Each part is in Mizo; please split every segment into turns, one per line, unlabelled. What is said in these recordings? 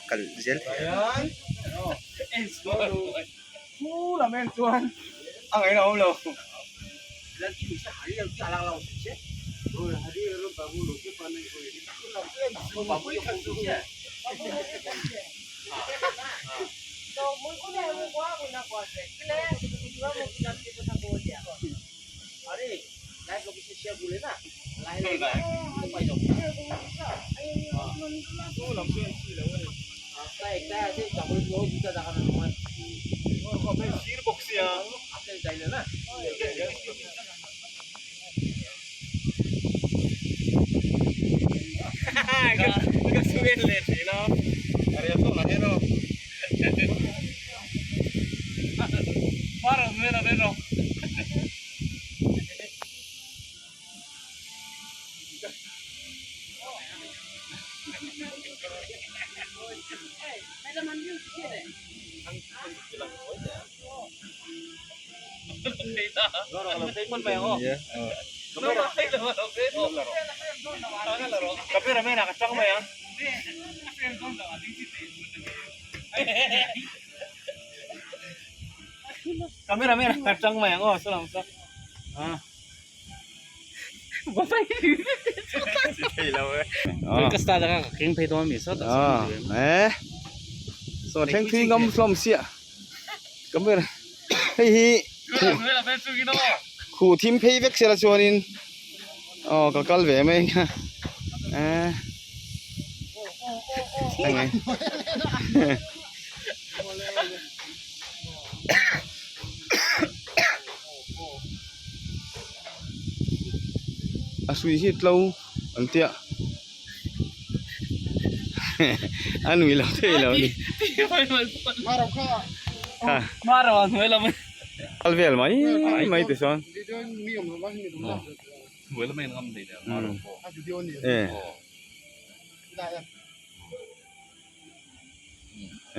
Kal zel thei a. Saw thleng thui ngam hlawm siah camera hei hi khuh thim phei vek sela chuanin aw ka kal ve mai ang a eh A hrui hi tlo an tia a nui lo thei lo a ni kal vel mai mai ti chuan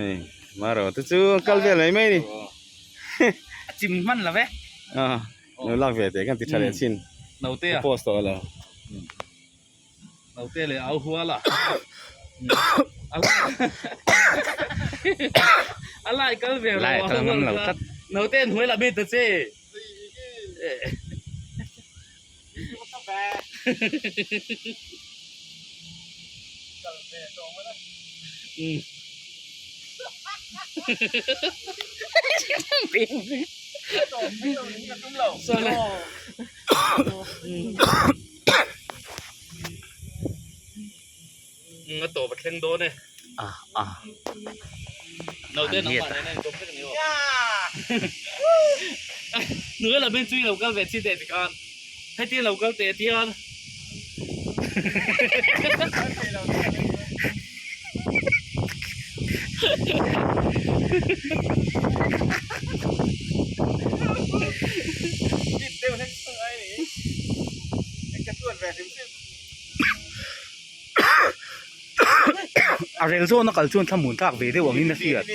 e maro te chu kal vel mai mai ni
chim hman lo ve
a lo lak ve te kan ti tha leh chin
naute a
post tawh lo
naute leh au huala a lai kal ve lo
Lai kal ngam lo tlat.
Naute an hnuai la mi ta che. A tawp a thleng dawn e.
A a.
Naute nangmah nen a intawm vek a ni aw. Nula lam in chui lo kal ve chi teh tikhan heti lo kal teh tian.
A rel zawn a kal chuan thlamun thlak ve deuh angin a hriat.